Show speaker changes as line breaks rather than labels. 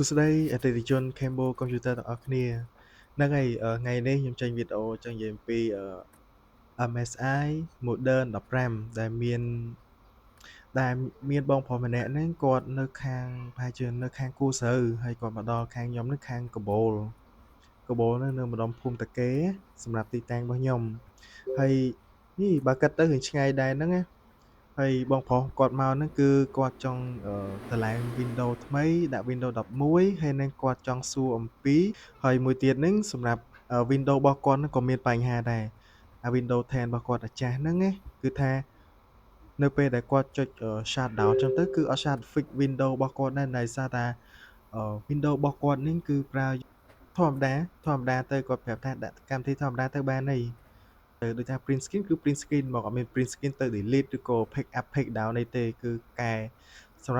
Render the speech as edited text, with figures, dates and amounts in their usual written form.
សួស្តីអតិថិជន Cambo Computer ទាំងអស់គ្នាហ្នឹងហើយថ្ងៃនេះខ្ញុំចេញវីដេអូចង់និយាយអំពី MSI Modern 15ដែលមានបងប្រុសម្នាក់ហ្នឹងគាត់នៅខាងប្រហែលជានៅខាងកួរស្រូវហើយគាត់មកដល់ខាងខ្ញុំហ្នឹងខាងកបូលកបូលហ្នឹងនៅម្ដុំភូមិតាកេសម្រាប់ទីតាំងរបស់ខ្ញុំហើយនេះបើគិតទៅរឿងឆ្ងាយដែរហ្នឹងណាហើយបងប្រុសគាត់មកហ្នឹងគឺគាត់ចង់តម្លើង Windows ថ្មីដាក់ Windows 11ហើយនឹងគាត់ចង់សួរអំពីហើយមួយទៀតហ្នឹងសម្រាប់ Windows របស់គាត់ហ្នឹងក៏មានបញ្ហាដែរអា Windows 10របស់គាត់អាចាស់ហ្នឹងណាគឺថានៅពេលដែលគាត់ចុច shut down ចឹងទៅគឺអត់ shut fix Windows របស់គាត់ដែរដោយសារតា Windows របស់គាត់ហ្នឹងគឺប្រើធម្មតាធម្មតាទៅគាត់ប្រាប់ថាដាក់កម្មវិធីធម្មតាទៅបានហើយទៅដូចថា print screen គឺ print screen មកអត់មាន print screen ទៅ delete ឬក៏ pick up pick down អីទេគឺកែសម្រាប់